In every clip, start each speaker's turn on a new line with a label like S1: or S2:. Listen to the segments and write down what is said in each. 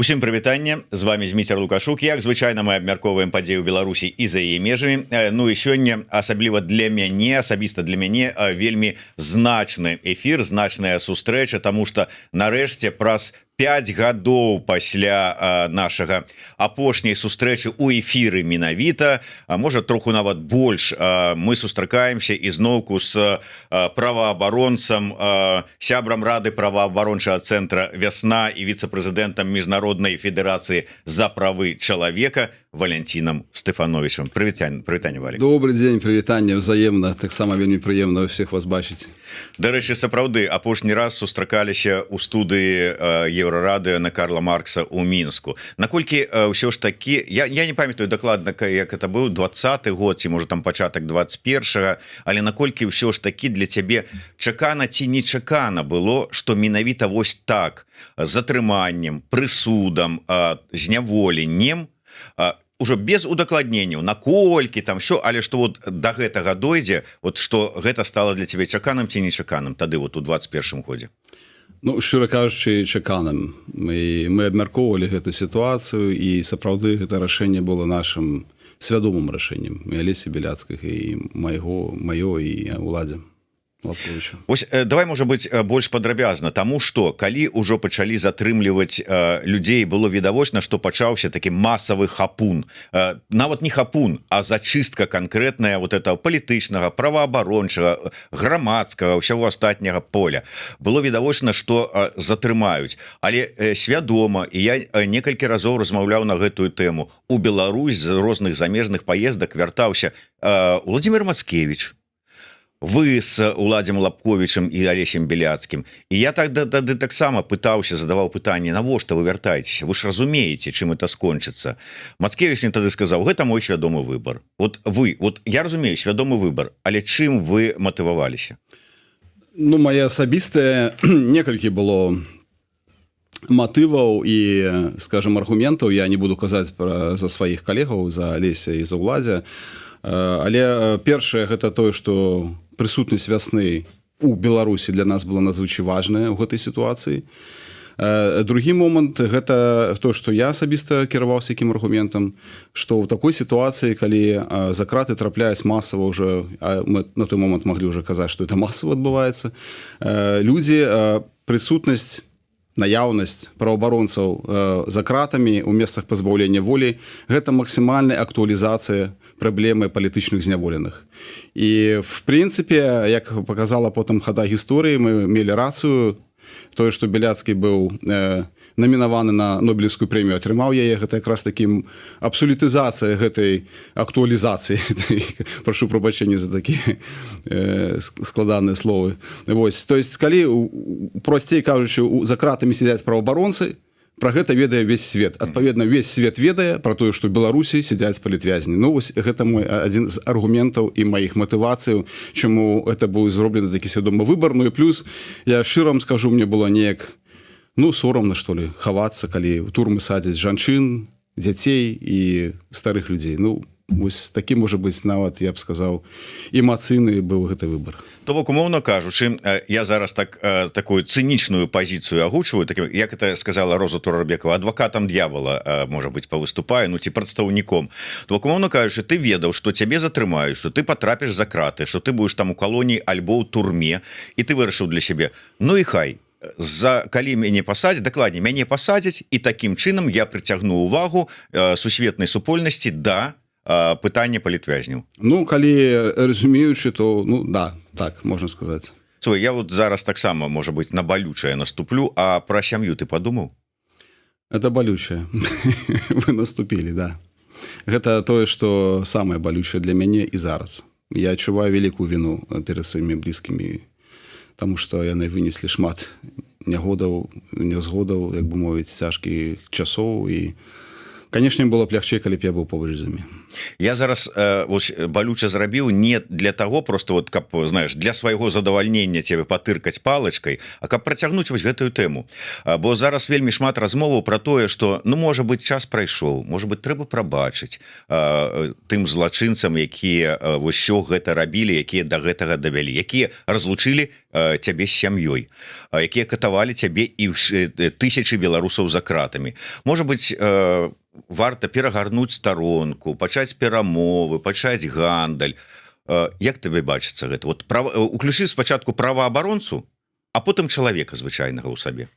S1: Усім прывітанне, з вами Зміцер Лукашук. Як звычайна, мы абмяркоўваем падзеі ў Беларусі і за яе межамі. Ну і сёння асабліва для мяне, асабіста для мяне, вельмі значны эфір, значная сустрэча, тому что нарэшце праз 5 гадоў пасля нашага апошняй сустрэчы у эфіры менавіта, а можа, троху нават больш, мы сустракаемся ізноўку с праваабаронцам, сябрам рады праваабарончага цэнтра «Вясна» і віцэ-прэзідэнтам Міжнароднай федэрацыі за правы чалавека Валянцінам Стэфановічам. Прывітанне, прывітанне, Валік.
S2: Добрый дзень, прывітанне, ўзаемна, таксама вельмі прыемна ўсіх вас бачыць.
S1: Дарэчы, сапраўды апошні раз сустракаліся ў студыі Еўрарадыё на Карла Маркса у Мінску. Наколькі ўсё ж такі, я не памятаю дакладна, як это быў 20-ы год ці, можа, там пачатак 21, але наколькі ўсё ж такі для цябе чакана ці нечакана было, что менавіта вось так, затрыманнем, прысудам, зняволеннем, ўжо без удакладненняў, наколькі там що, але что вот до гэтага дойдзе, вот что гэта стало для цябе чаканым ці нечаканым тады, вот у 21 годзе?
S2: Ну, шчыра кажучы, чаканым. Мы абмяркоўвалі гэту сітуацыю, і сапраўды гэта рашэнне было нашым свядомым рашэннем, і Алеся Бяляцкага, і майго, маё, і Уладзя Лабковіча.
S1: Ось давай, можа быть, больш падрабязна, тому что калі ўжо пачалі затрымліваць людзей, было відавочна, что пачаўся такі масавы хапун, нават не хапун, а зачыстка канкрэтная вот этого палітычнага, праваабарончага, грамадскага, ўсяго астатняга поля. Было відавочна, что затрымаюць, але свядома, і я некалькі разоў размаўляў на гэтую тэму, у Беларусь з розных замежных паездак вяртаўся Уладзімір Мацкевіч, вы с Уладзем Лабковічам і Алесем Беляцкім. І я так тады таксама пытаўся, задаваў пытанне: навошта вы вяртаецеся, вы ж разумееце, чым это скончыцца? Мацкевіч мне тады сказаў: «Гэта мой свядомы выбор». Вот вы, вот я разумею, свядомы выбор, але чым вы матываваліся?
S2: Ну, моя асабістая, некалькі было матываў і, скажем, аргументаў. Я не буду казаць за сваіх калегаў, за Алеся і за Уладзя, але першае — гэта тое, што прысутнасць «Вясны» у Беларусі для нас была надзвычай важная ў гэтай сітуацыі. Другі момант — гэта то, што я асабіста кіраваўся якім аргументам, што ў такой сітуацыі, калі за краты трапляюць масава ўжо, мы на той момант маглі уже казаць, што это масава адбываецца, людзі, прысутнасць, наяўнасць праваабаронцаў за кратамі, у месцах пазбаўлення волі — гэта максімальная актуалізацыя праблемы палітычных зняволеных. І в прынцыпе, як показала потым хада гісторыі, мы мелі рацыю. Тое, што Беляцкі быў намінаваны на Нобелевскую прэмію, атрымаў яе, гэта якраз такім абсалютызацыя гэтай актуалізацыі, прашу прабачэння за такія складаныя словы. Вось, то есть калі прасцей кажучы, за кратамі сядзяць праваабаронцы, про гэта ведае весь свет, адпаведна, весь свет ведае про тое, што ў Беларусі сядзяць палітвязні. Ну вось, гэта мой адзін з аргументаў і маіх матывацыяў, чаму это быў зроблены такі свядомы выбор. Ну і плюс, я шчыра вам скажу, мне было неяк, ну, сорамна, что ли, хавацца, калі ў турмы садзяць жанчын, дзяцей і старых людзей. Ну вось такі, можа быць, нават я б сказаў, эмацыйны быў гэты выбор.
S1: То бок, умоўна кажучы, я зараз так такую цынічную пазіцыю агучваю, таким, як это сказала Роза Турарбекова, адвакатам дьявола, можа быть, павыступаю, ну ці прадстаўніком. То бок, умоўна кажучы, ты ведаў, что цябе затрымаюць, что ты потрапіш за краты, что ты будешь там у калоніі альбо ў турме, і ты вырашыў для сябе: ну і хай, за калі мяне пасадзяць, дакладней, мяне пасадзяць, і такім чынам я прыцягну увагу сусветнай супольнасці да пытання палітвязняў.
S2: Ну, калі разумеючы, то, ну да, так можна сказаць.
S1: Слухай, я вот зараз таксама, можа быть, на балючае наступлю, а пра сям'ю ты падумаў?
S2: Это балючае вы наступілі, да. Гэта тое, что самое балючае для мяне, і зараз я адчуваю вялікую віну перад сваімі блізкімі, тому что яны вынеслі шмат нягодаў, нязгодаў, як бы мовіць, цяжкіх часоў, і Конечно, было б лягчэй, калі б я быў побач з імі.
S1: Я зараз вось балюча зрабіў не для того просто вот, каб, знаешь, для свайго задавальнення тебе патыркаць палочкой, а каб працягнуць вось гэтую тэму. Бо зараз вельмі шмат размоваў про тое, что, ну, можа быть, час прайшоў, может быть, трэба прабачыць тым злачынцам, якія ўсё гэта рабілі, якія до гэтага давялі, якія разлучылі цябе з сям'ёй, якія катавалі цябе і тысячи беларусаў за кратамі. Может быть, варта перагарнуць старонку, пачаць перамовы, пачаць гандаль? Як табе бачыцца гэта? Вот права, уключы спачатку праваабаронцу, а потым чалавека звычайнага ў сабе.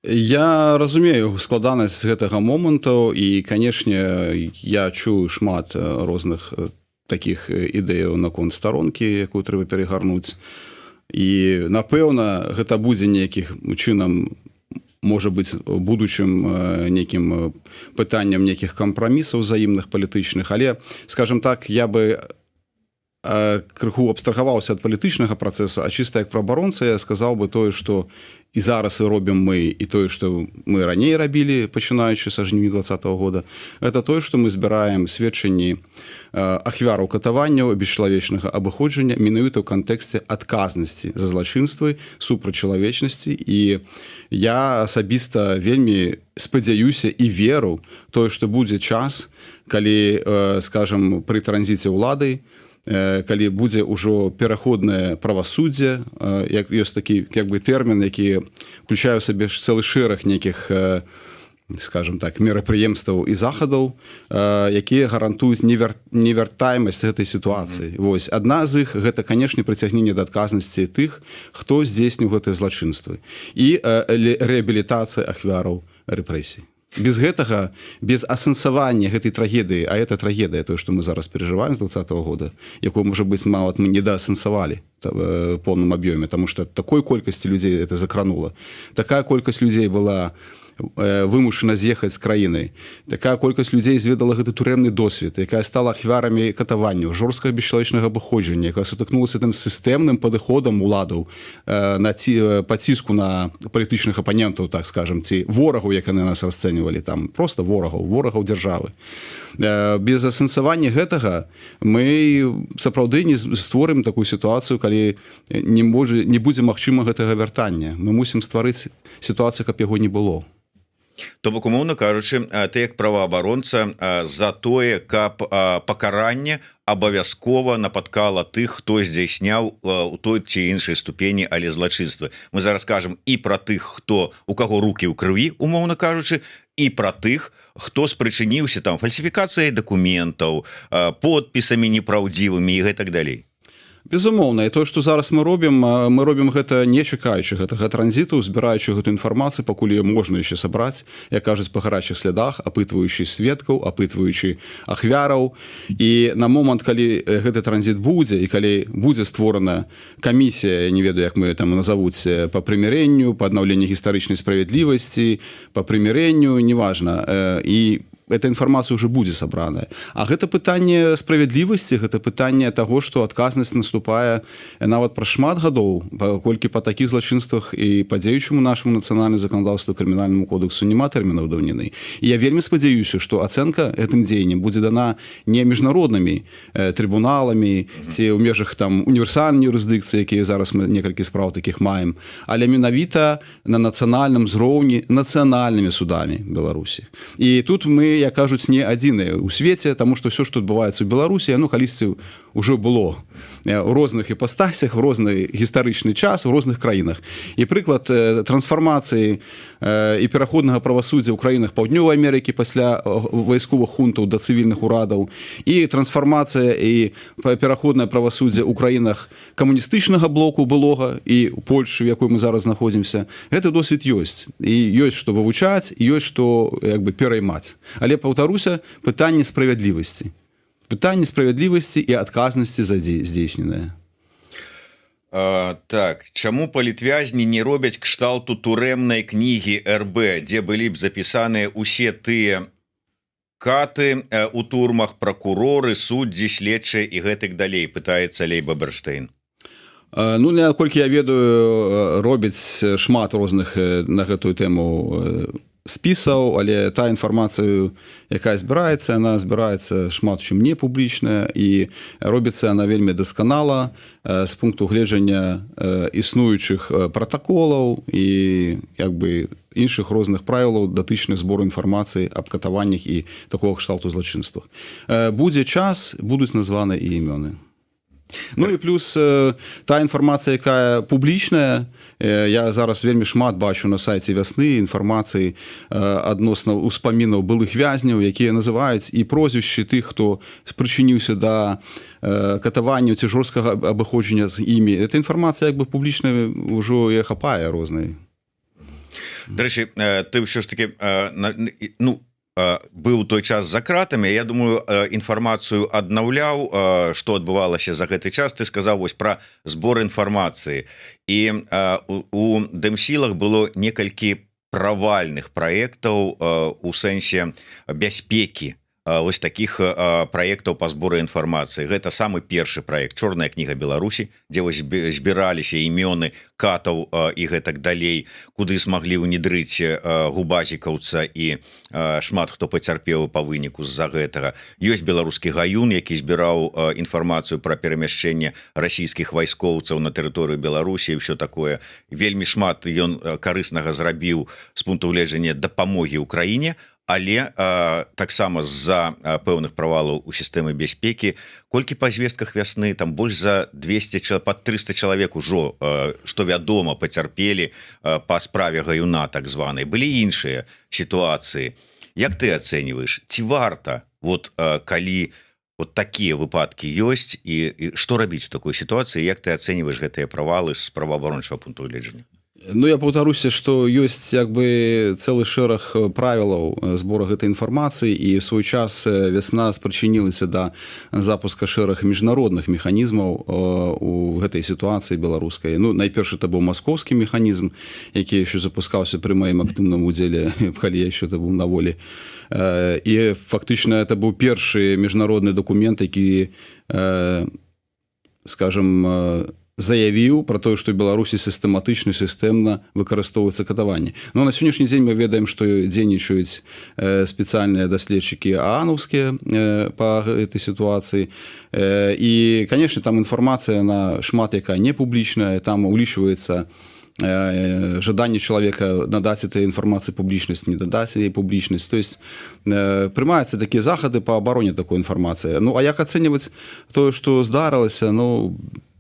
S2: Я разумею складанасць гэтага моманту, і, канешне, я чую шмат розных таких ідэяў наконт старонкі, якую трэба перагарнуць, і, напэўна, гэта будзе нейкіх чынам, можа быць, будучым нейкім пытанням нейкіх кампрамісаў взаімных палітычных. Але, скажем так, я бы крыху абстрагаваўся ад палітычнага працэсу, а чыста як праваабаронца я сказаў бы тое, што і зараз і робім мы, і тое, што мы раней рабілі, пачынаючы са жніўня 20-го года, это тое, што мы збіраем сведчанні ахвяраў катаванняў, бесчалавечнага абыходжання менавіта ў кантэксце адказнасці за злачынствы супраць чалавечнасці. І я асабіста вельмі спадзяюся і веру тое, што будзе час, калі, скажем, пры транзіце ўлады, калі будзе ўжо пераходнае правасуддзе, як ёсць такі як бы тэрмін, які включае ў сабе ж цэлы шэраг нейкіх, скажем так, мерапрыемстваў і захадаў, якія гарантуюць невяртаемасць гэтай сітуацыі. Вось адна з іх — гэта, канешне, прыцягненне да адказнасці тых, хто здзейсніў гэтыя злачынствы, і рэабілітацыя ахвяраў рэпрэсій. Без гэтага, без асэнсавання гэтай трагедыі, а это трагедыя, тое, што мы зараз перажываем з 20-го года, якую, можа быць, нават мы недаасэнсавалі полным аб'ёме, тому что такой колькасці людзей это закранула, такая колькасць людзей была вымушана з'ехаць з краіны, такая колькасць людзей зведала гэты турэмны досвед, якая стала ахвярамі катаванняў, жорсткага бесчалавечнага абыходжання, якая сутыкнулася там сістэмным падыходам уладаў на ці паціску на палітычных апанентаў, так скажем, ці ворагаў, як яны нас расцэньвалі там, просто ворагаў, ворагаў дзяржавы. Без асэнсавання гэтага мы сапраўды не створым такую сітуацыю, калі не будзе магчыма гэтага вяртання. Мы мусім стварыць сітуацыю, каб яго не было.
S1: То бок, умоўна кажучы, ты як праваабаронца за тое, каб пакаранне абавязкова напаткала тых, хто здзяйсняў у той ці іншай ступені, але злачынствы. Мы зараз кажам і пра тых, хто, у каго руки ў крыві, умоўна кажучы, і пра тых, хто спрычыніўся там фальсіфікацыяй дакументаў, подпісамі непраўдзівымі і гэтак далей.
S2: Безумоўна, і тое, што зараз мы робім, мы робім гэта, не чакаючы гэтага транзіту, збіраючы гэту інфармацыю, пакуль ее можна яшчэ сабраць, як кажуць, па гарачых слядах, апытваючы сведкаў, апытваючы ахвяраў. І на момант, калі гэты транзіт будзе і калі будзе створана камісія, я не ведаю, як мы там назавуць, по прымірэнню, по аднаўленню гістарычнай справядлівасці, по прымірэнню, неважна, і эта інфармацыя уже будзе сабраная. А гэта пытанне справядлівасці, гэта пытанне таго, што адказнасць наступае нават пра шмат гадоў, паколькі па такіх злачынствах і па дзеючаму нашаму нацыянальнаму заканадаўству, Крымінальнаму кодексу, няма тэрмінаў даўніны. І я вельмі спадзяюся, што ацэнка гэтым дзеянням будзе дана не міжнароднымі трыбуналамі ці ў межах там універсальнай юрысдыкцыі, якія зараз мы некалькі спраў такіх маем, але менавіта на нацыянальным узроўні нацыянальнымі судамі Беларусі. І тут мы, як кажуць, не адзіныя ў свеце, таму што ўсё, што адбываецца ў Беларусі, яно калісьці ўжо было у розных іпастасях, в розны гістарычны час у розных краінах. І прыклад трансфармацыі і пераходнага правасуддзя ў краінах Паўднёвай Амерыкі пасля вайсковых хунтаў да цывільных урадаў, і трансфармацыя і пераходнае правасуддзе ў краінах камуністычнага блоку былога, і у Польшы, в якой мы зараз знаходзімся, гэты досвед ёсць, і ёсць што вывучаць, ёсць што як бы пераймаць. Але, паўтаруся, пытанне справядлівасці, пытанне справядлівасці і адказнасці за здзейсненае.
S1: Так, чаму палітвязні не робяць кшталту турэмнай кнігі РБ, дзе былі б запісаныя усе тыя каты у турмах, пракуроры, суддзі, следчыя і гэтак далей, пытаецца Лейба Берштейн.
S2: Ну, наколькі я ведаю, робяць шмат розных на гэтую тэму. Спісаў, але та інфармацыю, якая збіраецца, она збіраецца шмат чым не публічная, і робіцца она вельмі дасканала з пункту гледжання існуючых пратаколаў і як бы іншых розных правілаў, датычных збору інфармацыі аб катаваннях і такого кшталту злачынствах. Будзе час, будуць названы і імёны. Ну і плюс та інфармацыя, якая публічная, я зараз вельмі шмат бачу на сайце «Вясны» інфармацыі адносна ўспамінаў былых вязняў, якія называюць і прозвішчы тых, хто спрычыніўся да катаванняў ці жорсткага абыходжання з імі. Эта інфармацыя як бы публічная ўжо і хапае рознай.
S1: Дарэчы, ты ўсё ж таки, ну, быў той час за кратамі, я думаю, інфармацыю аднаўляў, что адбывалася за гэты час. Ты сказаў вось про збор інфармацыі, і у дэмсілах было некалькі правальных праектаў у сэнсе бяспекі, вось таких праектаў по збору інфармацыі. Гэта самы першы проект — «Чорная кніга Беларусі», дзе вось збіраліся імёны катаў і гэтак далей, куды смаглі ўнедрыць губазікаўца, і шмат хто пацярпеў по выніку з-за гэтага. Ёсць «Беларускі гаюн», які збіраў інфармацыю про перамяшчэнне расійскіх вайскоўцаў на тэрыторыю Беларусі, все такое. Вельмі шмат ён карыснага зрабіў з пункту гледжання дапамогі Украіне, але таксама з-за пэўных правалаў у сістэмы бяспекі, колькі па звестках «Вясны», там больш за 200, под 300 чалавек ужо, што вядома, пацярпелі па справе Гаюна так званай. Былі іншыя сітуацыі. Як ты ацэньваеш, ці варта вот, калі вот такія выпадкі ёсць, і што рабіць у такой сітуацыі? Як ты ацэньваеш гэтыя правалы з праваабарончага пункту гледжання?
S2: Ну, я паўтаруся, што ёсць як бы цэлы шэраг правілаў збора гэтай інфармацыі, і в свой час «Вясна» спрычынілася да запуска шэраг міжнародных механізмаў у гэтай сітуацыі беларускай. Ну, найперш, это быў маскоўскі механізм, які яшчэ запускаўся пры маім актыўным удзеле, калі я еще быў на волі, і фактычна это быў першы міжнародны дакумент, які, скажем, заявіў про тое, што ў Беларусі сістэматычна, сістэмна выкарыстоўваецца катаванне. Но на сённяшні дзень мы ведаем, што дзейнічаюць спецыяльныя даследчыкі аанаўскія по гэтай сітуацыі, і, конечно, там інфармацыя на шмат якая не публічная, там улічваецца жаданне чалавека надаць этой інфармацыі публічнасць, не дадаць яе публічнасць, то есть прымаюцца такія захады по абароне такой інфармацыі. Ну, а як ацэньваць тое, што здарылася, ну,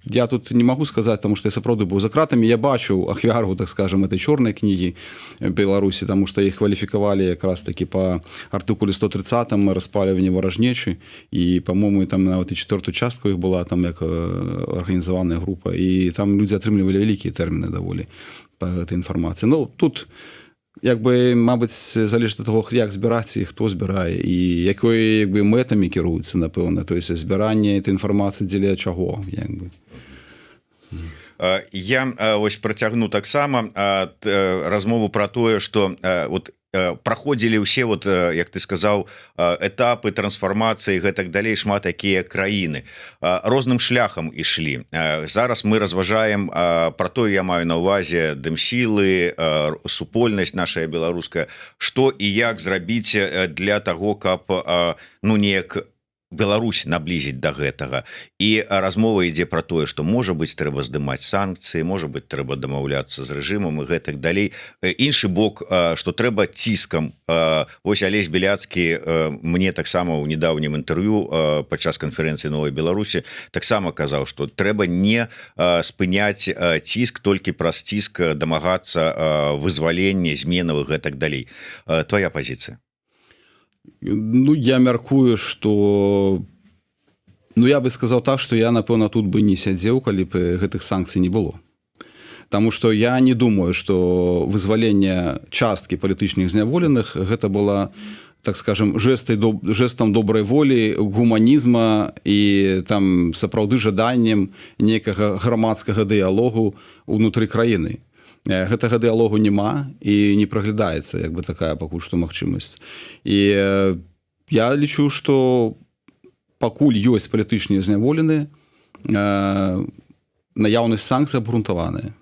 S2: я тут не могу сказать, потому что я сапраўды быў за кратамі, я бачыў ахвяру, так скажем, этой чорнай кнігі Беларусі, тому что іх кваліфікавалі якраз таки по артыкуле 130, распальванне варажнечы, і, по-моему, там нават і четвертую частку іх была там як арганізаваная група, і там людзі атрымлівалі вялікія тэрміны даволі по гэтай інфармацыі. Ну, тут як бы, мабыць, залежыць ад того, як збіраць і хто збірае, і якой як бы мэтамі кіруюцца, напэўна, то есть збіранне этой інфармацыі дзеля чаго, як бы.
S1: Я ось працягну таксама размову про тое, что вот праходзілі ўсе вот, як ты сказаў, этапы трансфармацыі, гэтак далей, шмат такія краіны розным шляхам ішлі. Зараз мы разважаем про то, я маю на увазе дэмсілы, супольнасць наша беларуская, что і як зрабіць для того, каб, ну, неяк Беларусь наблізіць до гэтага. І размова ідзе про тое, что, можа быть, трэба здымаць санкцыі, можа быть, трэба дамаўляцца з рэжымам і гэтак далей. Іншы бок, что трэба ціскам. Вось Алесь Беляцкі мне таксама ў недаўнім інтэрв'ю падчас канферэнцыі новой Беларусі таксама казаў, что трэба не спыняць ціск, толькі праз ціск дамагацца вызвалення, зменаў, гэтак далей. Твоя пазіцыя?
S2: Ну, я мяркую, что, ну, я бы сказал так, что я, напэўна, тут бы не сядзеў, калі б гэтых санкцый не было. Таму что я не думаю, что вызваленне часткі палітычных зняволеных гэта была, так скажем, жесты жестам добрай волі, гуманізма і там сапраўды жаданнем некага грамадскага дыялогу унутры краіны. Гэтага дыялогу няма і не праглядаецца як бы такая пакуль што магчымасць. І я лічу, что пакуль ёсць палітычныя зняволеныя, наяўнасць санкцый абгрунтаваная.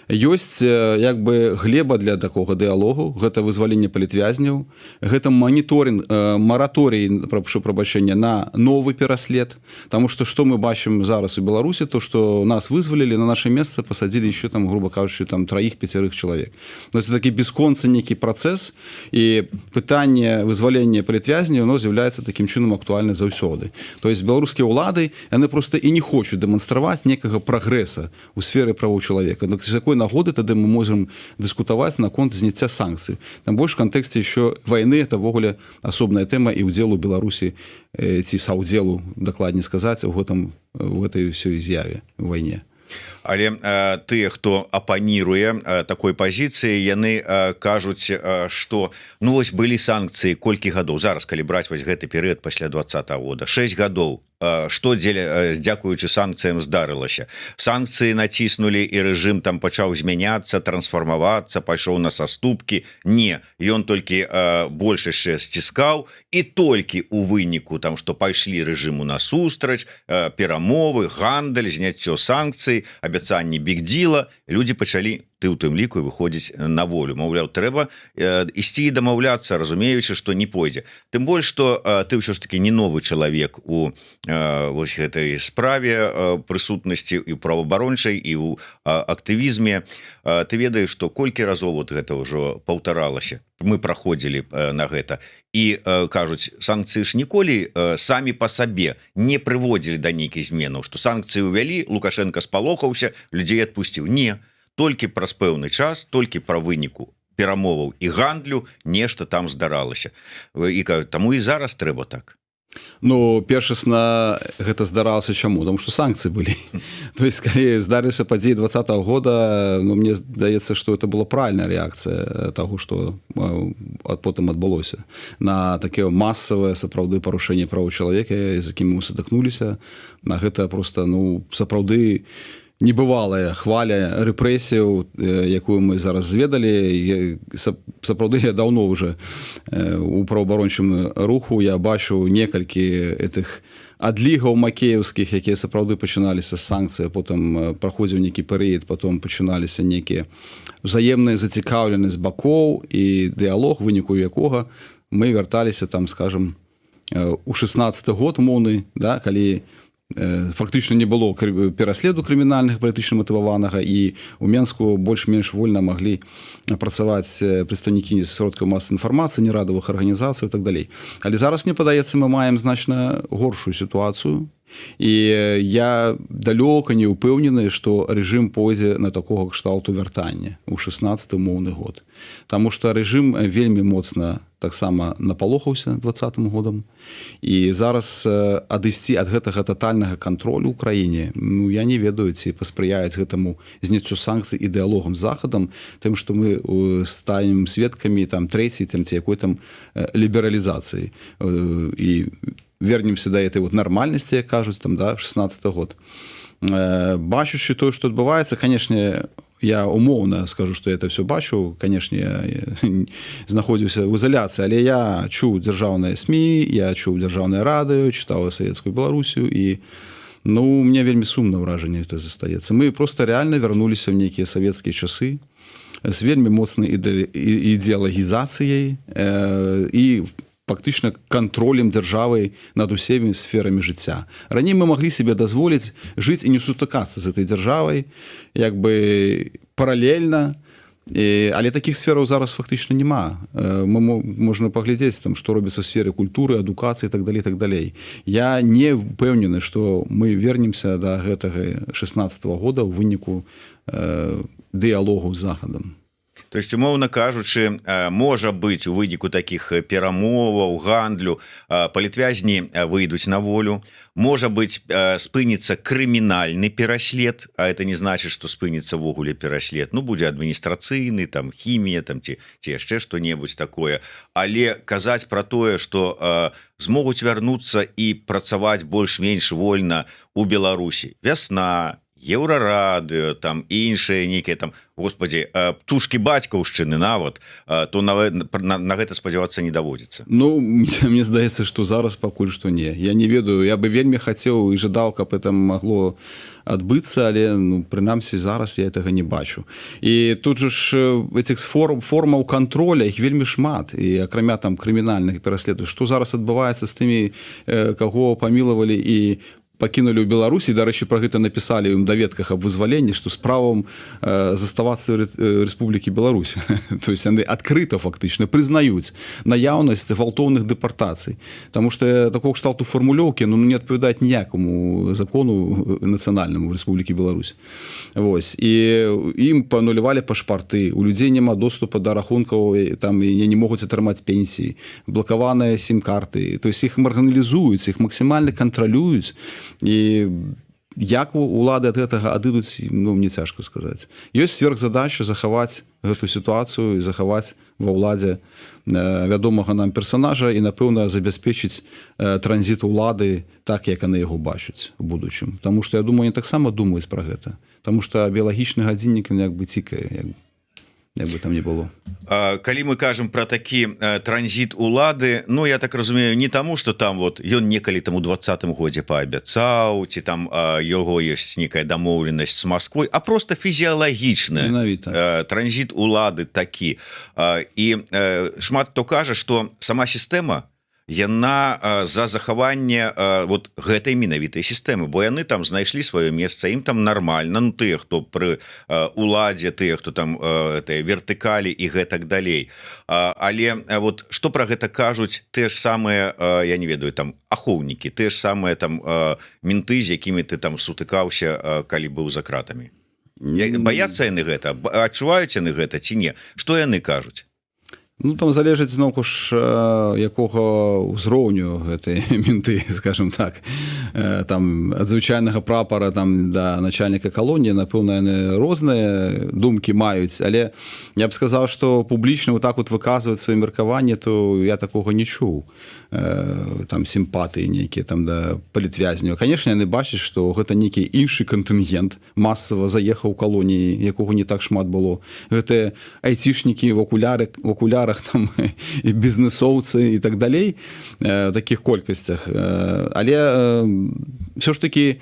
S2: Ёсць як бы глеба для такога дыалогу: гэта вызваленне палітвязняў, гэта маніторинг, мараторій, прашу прабачэння, на новы пераслед. Таму што што мы бачым зараз у Беларусі? То, что нас вызвалілі, на наше месца посадили еще там, грубо кажучы, там троих, пятерых чалавек. Но это такі бясконцы нейкі працэс, і пытанне вызвалення палітвязняў, оно з'яўляецца такім чынам актуальна заўсёды. То есть беларускія ўлады, яны просто і не хочуць дэманстраваць некага прагрэса у сферы правоў чалавека. Но з якой нагоды тады мы можем дыскутаваць наконт зняцця санкцый? Там больш в кантэксце еще войны, это ўвогуле асобная тэма, і удзелу Беларусі ці саўдзелу, дакладней сказаць, у гэтым, в этой всей з'яве, войне.
S1: Але тыя, хто апаніруе такой пазіцыі, яны кажуць, что, ну, вось былі санкцыі колькі гадоў. Зараз, калі браць вось гэты перыяд пасля 20-го года, 6 гадоў, что дзеля, дзякуючы санкцыям, здарылася? Санкцыі націснулі, і рэжым там пачаў змяняцца, трансфармавацца, пайшоў на саступкі? Не, ён толькі больш яшчэ сціскаў, і толькі у выніку там, что пайшлі рэжыму насустрач, перамовы, гандаль, зняццё санкцый, абяцанні бігдзіла, людзі пачалі, ты ў тым ліку, выходзіць на волю. Маўляў, трэба ісці і дамаўляцца, разумеючы, что не пойдзе. Тым больш что ты ўсё ж таки не новы чалавек у вось гэтай справе прысутнасці і праваабарончай, і у актывізме. Ты ведаеш, что колькі разоў вот гэта ўжо паўтаралася, мы праходзілі на гэта, і кажуць, санкцыі ж ніколі самі па сабе не прыводзілі да нейкіх зменаў, что санкцыі увялі, Лукашенко спалохаўся, людзей адпусціў. Не, толькі праз пэўны час, толькі пра выніку перамоваў і гандлю нешта там здаралася. І таму і зараз трэба так.
S2: Ну, першасна гэта здаралася чаму? Потому что санкцыі былі. То есть калі здарыліся падзеі 20-го года, ну, мне здаецца, что это была правильная реакцыя того, что потым адбылося, на такое массавае сапраўды парушэнне правоў чалавека, з якім мы сутыкнуліся, на гэта просто, ну, сапраўды небывалая хваля рэпрэсіяў, якую мы зараз зведалі. Сапраўды, я даўно уже у праваабарончым руху, я бачу некалькі этих адлігаў макееўскіх, якія сапраўды пачыналіся з санкцыі, потым праходзіў нейкі перыяд, потом пачыналіся нейкія взаемныя зацікаўленасць бакоў і дыалог, выніку якога мы вярталіся там, скажем, у 16 год умоўны, да, калі фактычна не было пераследу крымінальных, палітычна матываванага, і у Менску больш-менш вольна маглі працаваць прадстаўнікі сродкаў масы інфармацыі, неўрадавых арганізацый і так далей. Але зараз, мне падаецца, мы маем значна горшую сітуацыю, і я далёка не ўпэўнены, што рэжым пойдзе на такога кшталту вяртання у 16 умоўны год. Таму что рэжым вельмі моцна таксама напалохаўся 20-м годам, і зараз адысці ад гэтага тотальнага кантролю ў краіне, ну, я не ведаю, ці паспрыяюць гэтаму зняццю санкцый і дыалогам з Захадам тым, што мы станем сведкамі там трэцяй там ці якой там лібералізацыі і вернемся да этой вот нармальнасці, як кажуць там, да, 16 год. Бачучы тое, что адбываецца, конечно, я умоўна скажу, что это все бачу, конечно, я знаходзіўся в ізаляцыі, але я чуў дзяржаўныя СМІ, я чуў дзяржаўнае радыё, чытаў «Савецкую Беларусію», і, ну, мне вельмі сумна ўражанне это застаецца. Мы просто реально вярнуліся в нейкія савецкія часы з вельмі моцнай ідэалагізацыяй і фактычна кантролем дзяржавай над усімі сферамі жыцця. Раней мы маглі себе дазволіць жыць і не сутыкацца з этой дзяржавай як бы паралельна. І, але такіх сфераў зараз фактычна няма. Мы можна паглядзець там, што робіцца ў сферы культуры, адукацыі, так далей, так далей. Я не ўпэўнены, што мы вернемся да гэтага 16 -го года ў выніку дыялогу з Захадам.
S1: То есть, умоўна кажучы, можа быть, у выніку таких перамоваў, гандлю палітвязні выйдуць на волю, можа быть, спыніцца крымінальны пераслед, а это не значит, что спыніцца ўвогуле пераслед, ну, будзе адміністрацыйны, там хімія там ці яшчэ что-небудзь такое. Але казаць про тое, что змогуць вярнуцца і працаваць больш-менш вольна у Беларусі, вясна, Еўрарадыё, там іншыя нейкія там, Господи, птушки Бацькаўшчыны нават, то на гэта спадзявацца не даводзіцца.
S2: Ну, мне здаецца, что зараз пакуль што не. Я не ведаю, я бы вельмі хацеў і жадаў, каб это магло адбыцца, але, ну, прынамсі зараз я этого не бачу. І тут же ж этих формаў контроля, іх вельмі шмат, і акрамя там крымінальных пераследу, что зараз адбываецца з тымі, каго памілавалі і пакінулі ў Беларусі. Дарэчы, про гэта напісалі ім даведках аб вызваленні, што з правам заставацца Рэспублікі Беларусь. То есть яны адкрыта фактычна прызнаюць наяўнасць гвалтоўных дэпартацый, потому что такого кшталту фармулёўкі, ну, не адпавядаюць ніякаму закону нацыянальнаму Рэспублікі Беларусь. Вось, і ім панулявалі пашпарты, у людзей няма доступа да рахункаў там і не могуць атрымаць пенсіі, блакаваныя сім-карты, то есть іх маргіналізуюць, іх максімальна кантралююць. І як улады ад гэтага адыдуць, ну, мне цяжка сказаць. Ёсць сверхзадача захаваць гэту сітуацыю і захаваць ва ўладзе вядомага нам персонажа і, напэўна, забяспечыць транзіт улады так, як яны яго бачаць у будучым. Таму что я думаю, они таксама думаюць про гэта, потому что біялагічны гадзіннік, як бы, цікае, як бы там не было.
S1: Калі мы кажам про такі транзіт улады, ну, я так разумею, не таму, что там вот ён некалі там у 20-м годзе паабяцаў ці там яго ёсць нейкая дамоўленасць с Москвой, а просто фізіялагічна транзіт улады такі. І шмат хто кажа, что сама сістэма, яна за захаванне вот гэтай менавітай сістэмы, бо яны там знайшлі сваё месца, ім там нормально, ну, тыя, хто пры уладзе, тыя, хто там этой вертыкалі і гэтак далей. Але вот что про гэта кажуць те ж самыя, я не ведаю, там ахоўнікі, те ж самыя там менты, з якімі ты там сутыкаўся, калі быў за кратамі? Баяцца яны гэта, адчуваюць яны гэта ці не, что яны кажуць?
S2: Ну, там залежыць зноўку ж, якога ўзроўню гэтай менты, скажем так. Там ад звычайнага прапара там да начальніка калоніі, напэўна, яны розныя думкі маюць, але я б сказаў, што публічна вот так вот выказваць сваё меркаванне, то я такога не чуў, там сімпатыі нейкія там да палітвязняў. Конечно, яны бачаць, што гэта нейкі іншы кантынгент масава заехаў у калоніі, якога не так шмат было. Гэтыя айцішнікі в акулярах там і бізнесоўцы і так далей, таких колькасцях. Але все ж таки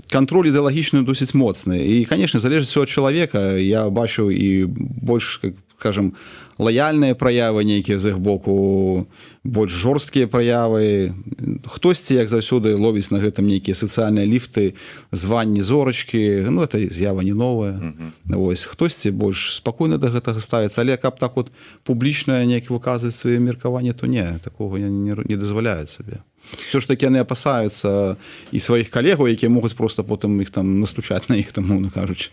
S2: контроль ідэалагічны досыць моцны, і, конечно, залежыць всё ад чалавека. Я бачу і больш, как скажем, лаяльныя праявы нейкія з іх боку, больш жорсткія праявы. Хтосьці, як заўсёды, ловіць на гэтым нейкія сацыяльныя ліфты, званні, зорачкі. Ну, это з'ява не новая. Вось, хтосьці больш спакойна да гэтага ставіцца, але каб так вот публічна неяк выказваць свае меркаванне, то не, такого не дазваляюць сабе. Все ж таки яны апасаюцца і сваіх калегаў, якія могуць просто потым іх там настучаць на іх там, умоўна кажучы.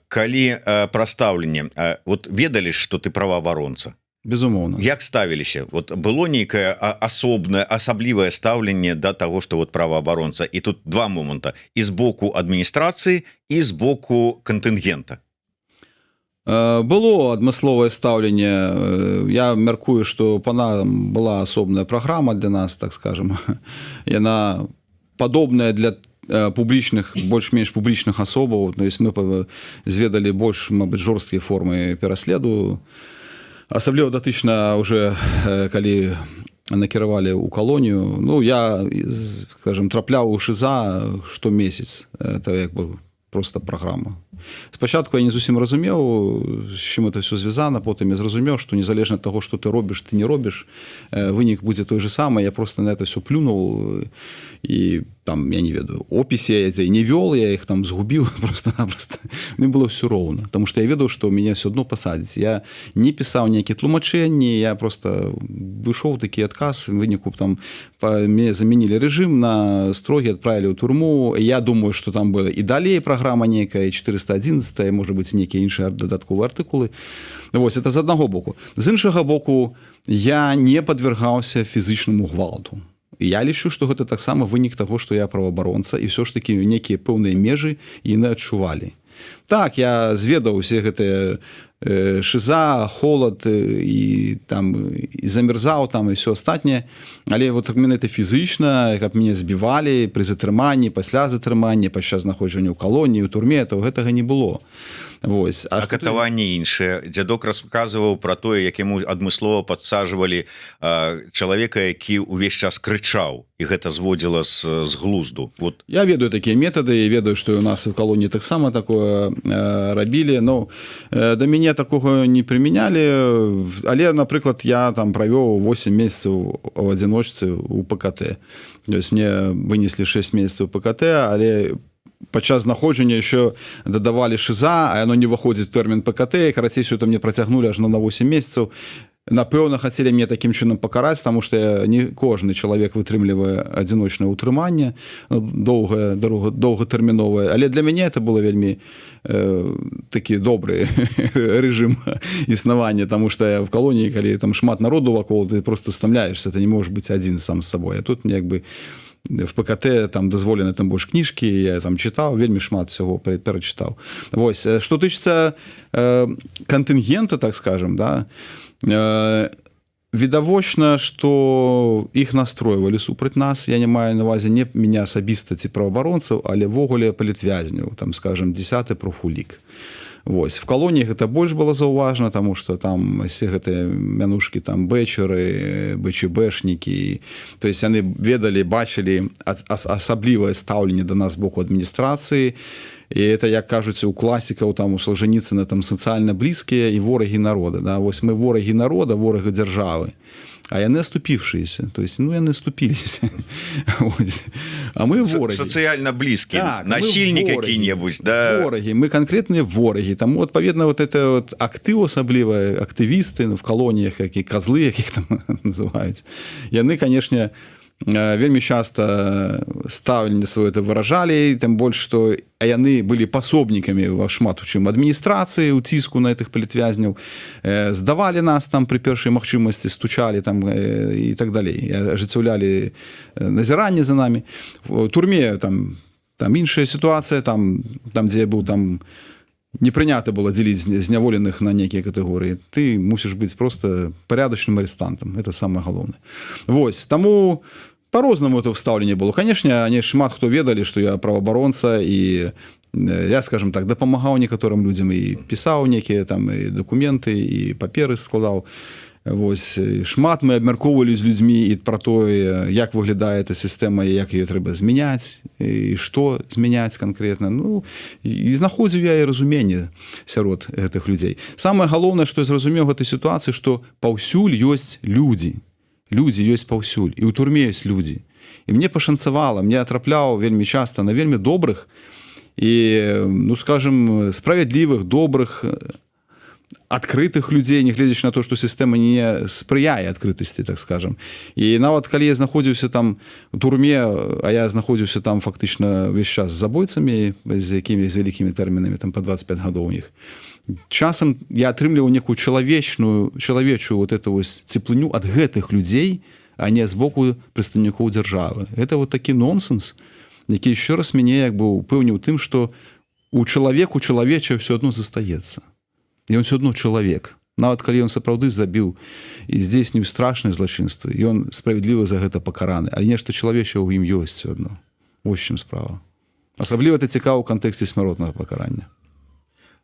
S1: Калі пра стаўленне, вот ведалі, что ты праваабаронца?
S2: Безумоўна.
S1: Як ставіліся? Вот было нейкае асобнае, асаблівае стаўленне да того, что вот праваабаронца? І тут два моманта: і з боку адміністрацыі, і з боку кантынгента.
S2: Было адмысловае стаўленне. Я мяркую, что па нам была асобная праграма для нас, так скажем, яна падобная для публічных, больш-менш публічных асобаў. То есть мы зведалі больш, мабыць, жорсткія формы пераследу, асабліва датычна уже калі накіравалі ў калонію. Ну, я, скажем, трапляў у ШИЗО штомесяц, это як бы просто праграма. Спачатку я не зусім разумеў, з чым это все звязана, потым я зразумеў, что незалежна ад таго, что ты робіш, ты не робіш, вынік будзе той же самы. Я просто на это все плюнул, і там, я не ведаю, опісе я не вёл, я их там згубіў просто-напросто, мне было все роўна, потому что я ведаў, что меня все одно пасадзіць. Я не пісаў нейкія тлумачэнні, я просто выйшоў такі адказ. Выніку там мне заменілі рэжым на строгі, отправили ў турму. Я думаю, что там было і далей праграма нейкая, 411, может быть, нейкія іншыя дадатковыя артыкулы. Вось, это з аднаго боку. З іншага боку, я не падвяргаўся фізычнаму гвалту. Я лічу, что гэта таксама вынік таго, что я праваабаронца, і все ж таки нейкія пэўныя межы яны адчувалі. Так, я зведаў усе гэтыя ШИЗО, холод, і там і замерзаў там, і все астатняе. Але вот менавіта фізычна, каб мяне збівалі пры затрыманні, пасля затрымання, падчас знаходжання ў калоніі, у турме, то гэтага не было. Вось.
S1: А катаванне іншае? Дзядок расказваў про тое, як яму адмыслова падсажвалі чалавека, які увесь час крычаў, і гэта зводзіла з глузду, вот.
S2: Я ведаю такія метады і ведаю, што у нас у калоніі таксама такое рабілі, но да мяне такого не прымянялі. Але, напрыклад, я там правёў 8 месяцаў у адзіночцы у ПКТ. То есть мне вынеслі 6 месяцаў ПКТ, але падчас знаходжання еще дадавалі ШИЗО, а оно не выходзіць тэрмін ПКТ. Карацей, все это мне працягнулі ажно на 8 месяцаў. Напэўна, хацелі мне такім чынам пакараць, таму что не кожны чалавек вытрымлівае адзіночнае ўтрыманне, ну, доўгая дарога, доўгатэрміновая. Але для мяне это было вельмі такі добры рэжым існавання, таму что я в калоніі, калі там шмат народу вакол, ты просто стамляешься, ты не можешь быть адзін сам з сабой. А тут як бы в ПКТ там дазволена там больш кніжкі, я там чытаў, вельмі шмат всего перачытаў. Вось. Что тычыцца кантынгента, так скажем, да, відавочна, что іх настройвалі супраць нас. Я не маю на увазе не меня асабіста ці праваабаронцаў, але ўвогуле палітвязняў, там, скажем, 10 профулік. Вось. В калоніях гэта больш было заўважна, таму что там все гэтыя мянушкі, там бэчеры, БЧБшнікі, то есть яны ведалі, бачылі асаблівае стаўленне да нас з боку адміністрацыі. І это, як кажуць у класікаў, там у Салжаніцына, там сацыяльна блізкія і ворагі народа, да. Вось мы ворагі народа, ворага дзяржавы, а яны оступившиеся, то есть, ну, яны оступились, а мы
S1: ворагі. Сацыяльна блізкі, так, насильнік які-небудзь, да.
S2: Ворагі, мы конкретныя ворагі. Таму, адпаведна, вот это вот актыў, асабліва актывісты в калоніях, які козлы, якіх там называюць, яны, конечно, вельмі часто стаўленне сваё это выражалі, тым больш что яны былі пасобнікамі ва шмат у чым адміністрацыі, у ціску на этих палітвязняў, здавалі нас там пры першай магчымасці, стучалі там і так далей, ажыццяўлялі назіранне за нами. В турме там іншая сітуацыя, там, дзе я быў, там не прынята было дзеліць зняволеных на нейкія катэгорыі, ты мусіш быць просто порядочным арестантам, это самое галоўнае. Вось таму по-рознаму это стаўленне было. Конечно, они шмат хто ведалі, что я праваабаронца, і я, скажем так, дапамагаў некаторым людзям і пісаў некія там і дакументы, і паперы складаў. Вось, шмат мы абмяркоўвалі з людзьмі і пра тое, як выглядае эта сістэма, і як ее трэба змяняць, і што змяняць канкрэтна. Ну і знаходзіў я і разуменне сярод гэтых людзей. Самае галоўнае, што я зразумеў гэтай сітуацыі, што паўсюль ёсць людзі, людзі ёсць паўсюль, і ў турме ёсць людзі. І мне пашанцавала, мне трапляў вельмі часта на вельмі добрых і, ну, скажем, справядлівых, добрых, адкрытых людзей, нягледзячы на то, што сістэма не спрыяе адкрытасці, так скажем. І нават калі я знаходзіўся там у турме, а я знаходзіўся там фактычна ўвесь час з забойцамі, з якімі з вялікімі тэрмінамі, там по 25 гадоў у них, часам я атрымліваў некую чалавечную, чалавечую вот эту вось цеплыню ад гэтых людзей, а не з боку прадстаўнікоў дзяржавы. Это вот такі нонсенс, які еще раз мяне як бы упэўніў тым, что у чалавеку чалавечае все адно застаецца, ён все адно чалавек, нават калі ён сапраўды забіў і здзейсніў страшнае злачынства, ён справядліва за гэта пакараны, але нешта чалавечае ў ім ёсць все адно. Вось чым справа. Асабліва это цікава ў кантэксце смяротнага пакарання.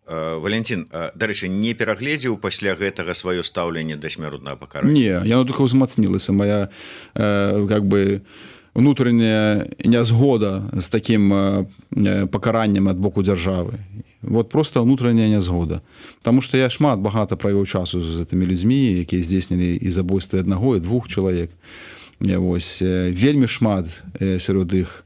S1: Валентин, дарэчы, не перагледзеў пасля гэтага сваё стаўленне да смяротнага пакарання?
S2: Не, яно только ўзмацнілася, моя как бы внутренняя нязгода з таким пакараннем ад боку дзяржавы. Вот просто внутренняя нязгода. Таму что я шмат, багата правёў часу з гэтымі людзьмі, якія здзейснілі і забойствы аднаго, і двух чалавек. Вось, вельмі шмат сярод іх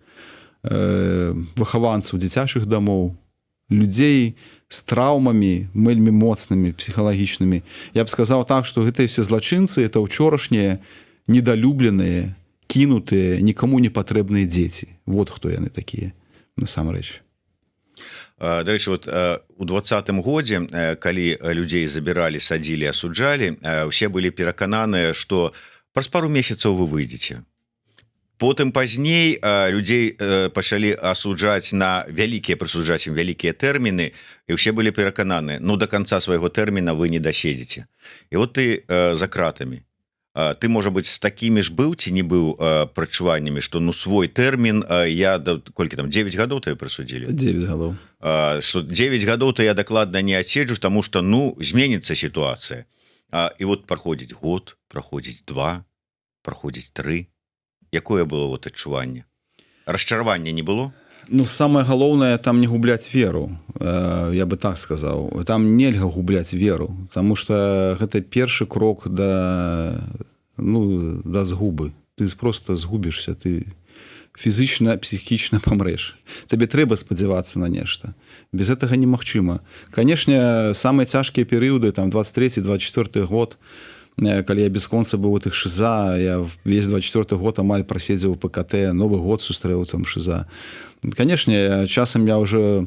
S2: выхаванцаў дзіцячых дамоў, людзей з траўмамі вельмі моцнымі псіхалагічнымі. Я б сказаў так, что гэтыя все злачынцы — это ўчорашнія недалюбленыя, кінутыя, нікому не патрэбныя дзеці. Вот хто яны такія насамрэч.
S1: Дарэчы, вот у 20-м годзе, калі людзей забіралі, садзілі, асуджалі, усе былі перакананыя, что праз пару месяцаў вы выйдзеце. Потым пазней людзей пачалі асуджаць на вялікія, прысуджаць ім вялікія тэрміны, і ўсе былі перакананы: ну, до конца свайго тэрміна вы не даседзіце. І вот ты за кратамі, ты, можа быть, с такімі ж быў ці не быў прачуваннямі, что, ну, свой тэрмін я да, колькі там, 9 гадоў ты прысудзілі?
S2: 9 гадоў.
S1: Что 9 гадоў то я дакладна не адседжу, тому что, ну, зменится ситуация. І вот праходзіць год, праходзіць два, праходзіць три. Якое было вот адчуванне? Расчаравання не было?
S2: Ну, самое галоўнае там не губляць веру, я бы так сказаў. Там нельга губляць веру, потому что гэта першы крок да, ну, да згубы. Ты просто згубішся, ты фізычна, псіхічна памрэш. Табе трэба спадзявацца на нешта, без гэтага немагчыма. Канешне, самыя цяжкія перыяды там 23, 24 год, калі я бясконца быў у тых ШИЗО. Я весь 24 год амаль праседзеў ПКТ, Новы год сустрэў там ШИЗО. Канешне, часам я уже,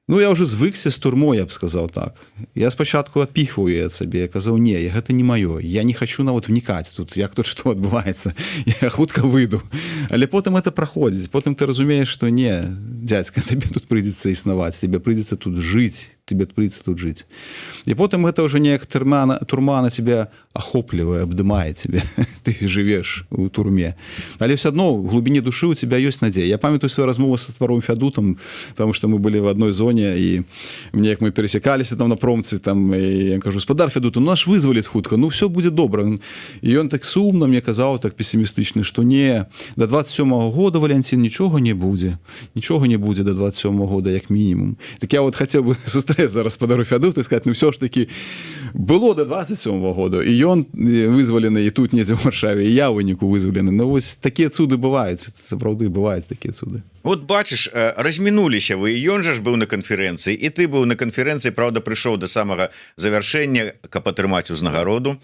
S2: ну, я уже звыкся з турмой, я б сказаў так. Я спачатку адпіхваю ад сабе, я казаў: «Не, я гэта не маё, я не хочу нават внікаць тут, як тут што адбываецца, я хутка выйду». Але потым это праходзіць, потым ты разумееш, что не, дзядзька, табе тут прыйдзецца існаваць, тебе прыйдзецца тут жыць, тебе прыйдзецца тут жыць. І потым гэта ўжо неяк турмана, турма на тебя ахоплівае, абдымае тебе, ты жывеш у турме, але все одно в глубине души у тебя ёсць надзея. Я памятаю сваю размову са спадаром Фядутам, потому что мы были в одной зоне, і мне, як мы пересекаліся там на промцы там, і я кажу: «Спадар Фядут, ну, наш вызваліць хутка, ну, все будзе добра». І ён так сумна мне казаў, так песімістычны, что не, до 27 -го года, Валянцін, нічога не будзе, нічога не будзе до 27 -го года як мінімум. Так я вот хотел бы сустрэць зараз спадару Фядуту, сказать: ну, все ж таки было до 27 -го года, і ён вызвалены і тут недзе ў Варшаве, і я выніку вызвалены. Ну, вось такія цуды бываюць, сапраўды бываюць такія цуды.
S1: Вот бачыш, размінуліся вы. Ён жа ж быў на канферэнцыі, і ты быў на канферэнцыі. Праўда, прыйшоў до самага завяршэння, каб атрымаць узнагароду,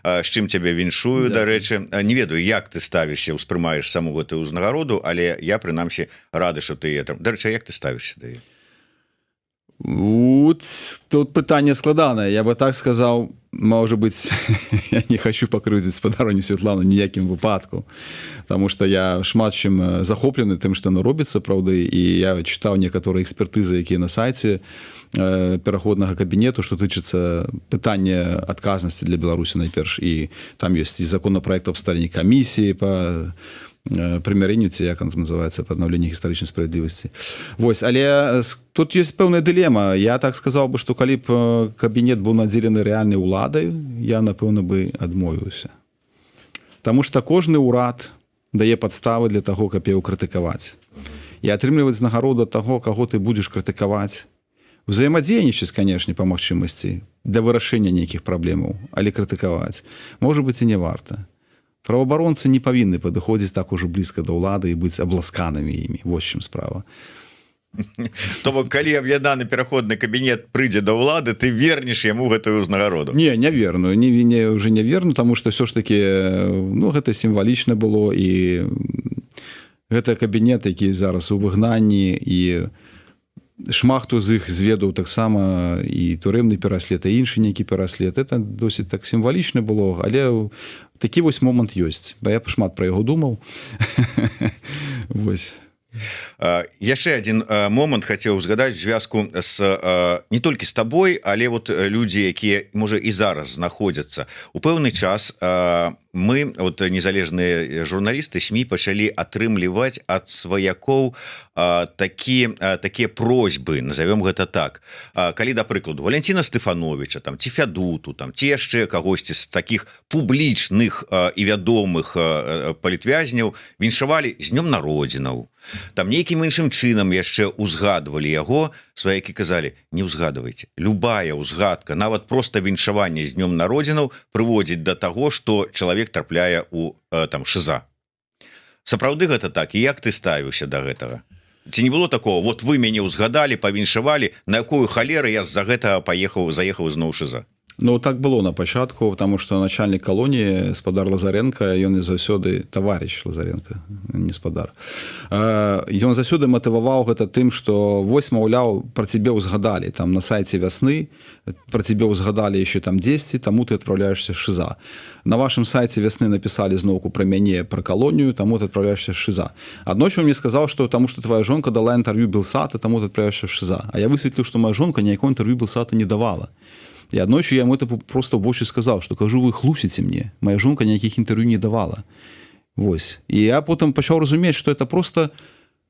S1: з чым цябе віншую. Дарэчы, не ведаю, як ты ставішся, успрымаеш саму гэтую ўзнагароду, але я прынамсі рады, что ты там. Дарэчы, як ты ставішся да яе?
S2: Вот, тут пытанне складанае. Я бы так сказаў, можа быть, я не хочу пакрыўдзіць спадарыню Святлану ніякім выпадку, потому что я шмат чым захоплены тым, што яно робіцца, праўды, і я чытаў некаторыя экспертызы, якія на сайце пераходнага кабінету, што тычыцца пытання адказнасці для Беларусі найперш, і там ёсць і законопроект аб стварэнні камісіі по прымірэнню, ці як он там называется, по аднаўленні гістарычнай справядлівасці. Вось, але тут есть пэўная дылема. Я так сказаў бы, что калі б кабінет быў надзелены рэальнай уладай, я, напэўна, бы адмовіўся. Таму что кожны ўрад дае падставы для таго, каб яго крытыкаваць, і атрымліваць знагароду таго, каго ты будзеш крытыкаваць, узаемадзейнічаць, канешне, па магчымасці для вырашэння нейкіх праблемаў, але крытыкаваць, можа быць, і не варта. Праваабаронцы не павінны падыходзіць так ужо блізка да ўлады і быць абласканымі імі. Вось чым справа.
S1: То бок, калі аб'яднаны пераходны кабінет прыйдзе да ўлады, ты вернеш яму гэтую ўзнагароду?
S2: Не, не верну, не, уже не верну, тому что все ж таки, ну, гэта сімвалічна было, і гэта кабінет, які зараз у выгнанні, і шмат хто з іх зведаў таксама і турэмны пераслед, і іншы нейкі пераслед. Это досыць так сімвалічна было, але такі вось момант ёсць, бо я шмат пра яго думаў. Вось.
S1: Яшчэ один момант хацеў узгадаць звязку с не толькі з табой, але вот людзі, якія, можа, і зараз знаходзяцца. У пэўны час мы вот, незалежныя журналісты, СМІ, пачалі атрымліваць ад сваякоў такія просьбы, назовем гэта так. Калі, да прыкладу, Валянціна Стэфановіча там ці Фядуту там, ці яшчэ кагосьці з таких публічных і вядомых палітвязняў віншавалі з днём народзінаў, там нейкім іншым чынам яшчэ узгадвалі яго, сваякі казалі: «Не ўзгадвайце». Любая ўзгадка, нават просто віншаванне з днём народзінаў, прыводзіць да таго, что чалавек трапляе у там ШИЗО. Сапраўды гэта так? І як ты ставіўся до гэтага? Ці не было такого: вот вы мяне ўзгадалі, павіншавалі, на якую халеры я з-за гэтага паехаў, заехаў зноў ШИЗО?
S2: Ну, так было на пачатку, потому что начальнік калоніі спадар Лазаренко, ён і заўсёды, таварыш Лазаренко, не спадар, ён заўсёды матываваў гэта тым, что вось, маўляў, про цябе ўзгадалі там на сайте «Вясны», про цябе ўзгадалі еще там 10, таму ты отправляешься ШИЗО. На вашем сайте «Вясны» написали зноўку про мяне, про калонію, таму ты отправляешься ШИЗО. Аднойчы мне сказал, что таму что твоя жонка дала інтэрв'ю Белсата, таму ты отправляешься ШИЗО. А я высветліў, что моя жонка ніякого інтэрв'ю Белсата не давала. І аднойчы я ему это просто больше сказал, что, кажу, вы хлусіце мне, моя жонка ніякіх інтэрв'ю не давала. Вось. І я потым пачаў разумець, что это просто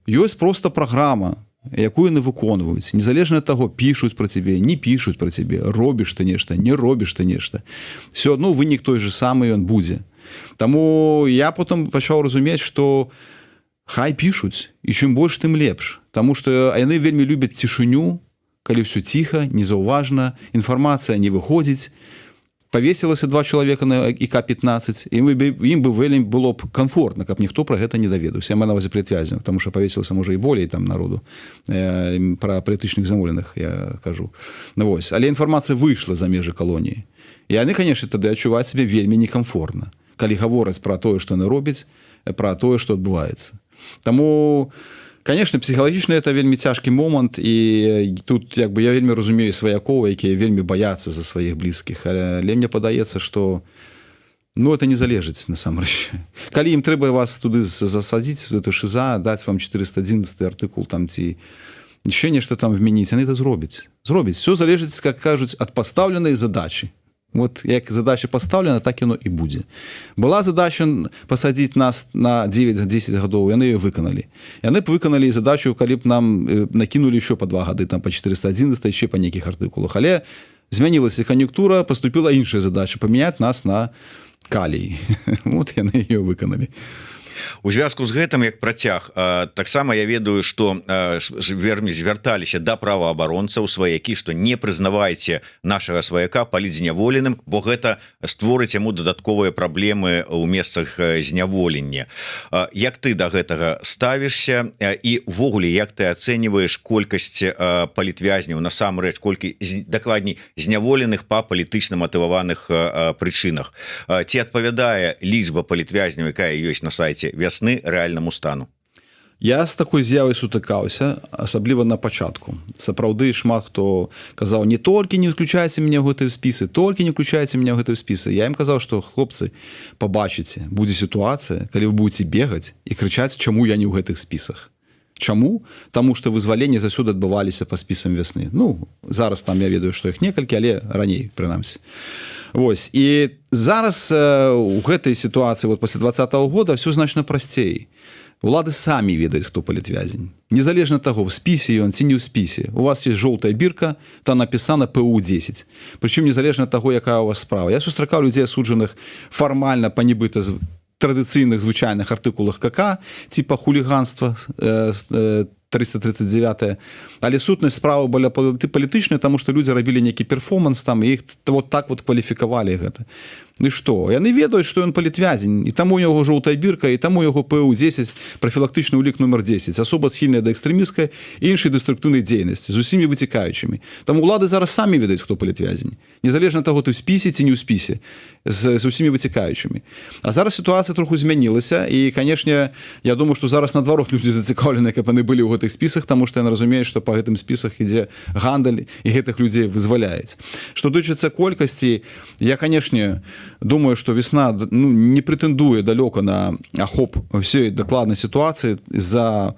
S2: ёсць просто праграма, якую яны выконваюць, незалежна ад таго, пішуць пра цябе, не пішуць пра цябе, робіш ты нешта, не робіш ты нешта, все адно вынік той же самы ён будзе. Таму я потым пачаў разумець, что хай пішуць, і чым больш, тым лепш. Таму что яны вельмі любяць цішыню, калі все ціха, незаўважна, інфармацыя не выходзіць. Павесілася два чалавека на ІК-15, і мы ім бы вельмі было б комфортна, каб ніхто про гэта не даведаўся. Я на ўвазе палітвязняў, потому что павесілася можа і болей там народу, про палітычных зняволеных я кажу. Ну, вось, але інфармацыя выйшла за межы калоніі, і яны, конечно, тады адчуваюць себе вельмі некамфортна, калі гавораць про тое, што яны робяць, про тое, што адбываецца. Таму, конечно, псіхалагічна это вельмі цяжкі момант, і тут як бы я вельмі разумею сваякоў, якія вельмі баяцца за сваіх блізкіх, але мне падаецца, что, ну, это не залежыць насамрэч. Калі ім трэба вас туды засадзіць, это ШИЗО, даць вам 411 артыкул там ці еще нешта там вменіць, яны это зробяць. Все залежыць, как кажуць, ад пастаўленай задачи. Вот як задача поставлена, так яно і будзе. Была задача пасадзіць нас на 9-10 гадоў, яны ее выканалі. Яны б выканалі задачу, калі б нам накінулі еще по 2 гады там по 411, еще по нейкіх артыкулах. Але змянілася кан'юнктура, поступила іншая задача: памяняць нас на калій. Вот яны ее выканалі.
S1: У звязку з гэтым, як працяг, таксама я ведаю, что вельмі звярталіся да праваабаронцаў сваякі, что не прызнавайце нашага сваяка палітзняволеным, бо гэта створыць яму дадатковыя праблемы ў месцах зняволення. Як ты до гэтага ставішся і увогуле як ты ацэньваеш колькасць палітвязняў насамрэч, колькі, дакладней, зняволеных па палітычна матываваных прычынах? Ці адпавядае лічба палітвязняў, якая ёсць на сайце «Вясны», рэальнаму стану?
S2: Я з такой з'явай сутыкаўся, асабліва на пачатку. Сапраўды, шмат хто казаў: «Не, толькі не ўключайце мяне ў гэтыя спісы, толькі не включайце меня ў гэтыя спісы». Я ім казаў, што, хлопцы, пабачыце, будзе сітуацыя, калі вы будете бегаць і крычаць: «Чаму я не ў гэтых спісах?» Чаму? Таму што вызваленне заўсёды адбываліся па спісам «Вясны». Ну, зараз там я ведаю, што іх некалькі, але раней прынамсі. Вось, і зараз у гэтай сітуацыі, вот пасля 20-го года, все значна прасцей. Улады самі ведаюць, хто палітвязень, незалежна таго, в спісе ён ці не ў спісе. У вас есть жоўтая бірка, там написано ПУ-10, прычым незалежна таго, якая у вас справа. Я сустракаў людзей, асуджаных фармальна па нібыта традыцыйных, звычайных артыкулах КК, типа хуліганства, 339, але сутнасць справы была палітычная, тому что людзі рабілі нейкі перформанс там, і іх вот так вот кваліфікавалі гэта. Ну і што? Яны ведаюць, што ён палітвязень, і таму у яго жоўтая бірка, і таму яго ПУ-10, прафілактычны ўлік нумар 10, асоба, схільная да экстрэмісцкай і іншай дэструктыўнай дзейнасці з усімі выцікаючымі. Там улады зараз самі ведаюць, хто палітвязень, незалежна таго, ты ў спісе ці не ў спісе, з усімі выцікаючымі. А зараз сітуацыя троху змянілася, і, конечно, я думаю, што зараз наадварот людзі зацікаўлены, каб яны былі ў гэтых спісах, таму што яны разумеюць, што па гэтым спісах ідзе гандаль і гэтых людзей вызваляюць. Што тычыцца колькасці, я, конечно, думаю, что «Весна», ну, не прэтэндуе далёка на ахоп всей дакладнай сітуацыі за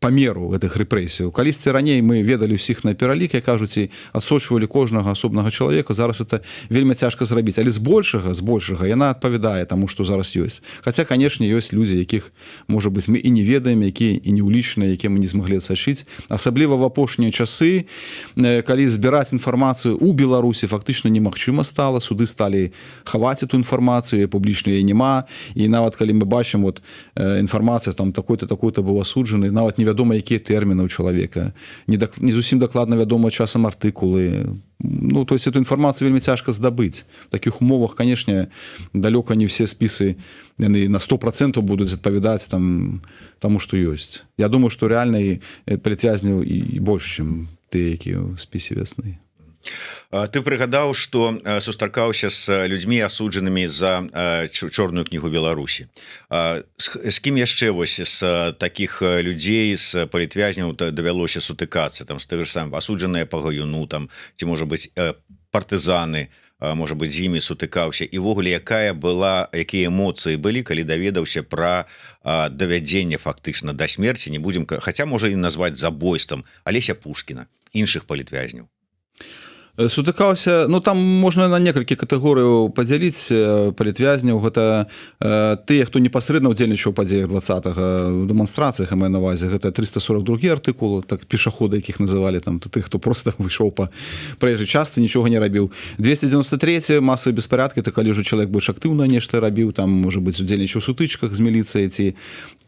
S2: памеру гэтых рэпрэсіяў. Калісьці раней мы ведалі ўсіх на пералік, як кажуць, і адсочвалі кожнага асобнага чалавека. Зараз это вельмі цяжка зрабіць, але збольшага яна адпавядае таму, што зараз ёсць. Хаця, конечно, ёсць людзі, якіх, можа быць, мы і не ведаем, якія і не ўлічаныя, якія мы не змаглі адсачыць, асабліва в апошнія часы, калі збіраць інфармацыю у Беларусі фактычна немагчыма стала. Суды сталі хаваць эту інфармацыю, публічна яе няма, і нават калі мы бачым вот інфармацыя там, такой-то, такой-то быў асуджаны, нават невядома, якія тэрміны ў чалавека, не зусім дакладна вядома часам артыкулы. Ну, то есть эту інфармацыю вельмі цяжка здабыць. В таких умовах, конечно, далёка не все спісы, яны на 100% будуць адпавядаць там таму, што ёсць. Я думаю, што рэальна і палітвязняў і больш, чым тыя, якія ў спісе «Вясны».
S1: Ты прыгадаў, что сустракаўся з людзьмі, асуджанымі за Чорную кнігу Беларусі. З кім яшчэ вось з таких людзей, з палітвязняў, давялося сутыкацца там, з тых ж сам асуджаныя па Гаюну там ці, можа быть, партызаны, можа быть, з імі сутыкаўся? І ўвогуле, якая была, якія эмоцыі былі, калі даведаўся пра давядзенне фактычна да смерці, не будем, хотя можа і назваць забойствам, Алеся Пушкіна, іншых палітвязняў?
S2: Сутыкаўся, ну, там можна на некалькі катэгорыяў падзяліць палітвязняў. Гэта тыя, хто непасрэдна ўдзельнічаў у падзеях 20, в дэманстрацыях, маю на увазе, гэта 342 артыкул, так, пешаходы, якіх называлі там, то тых, хто просто выйшоў па праезжай частцы, нічога не рабіў. 293, масавыя беспорядки, это калі ўжо чалавек больш актыўна нешта рабіў там, можа быть, удзельнічаў сутычках з міліцыяй ці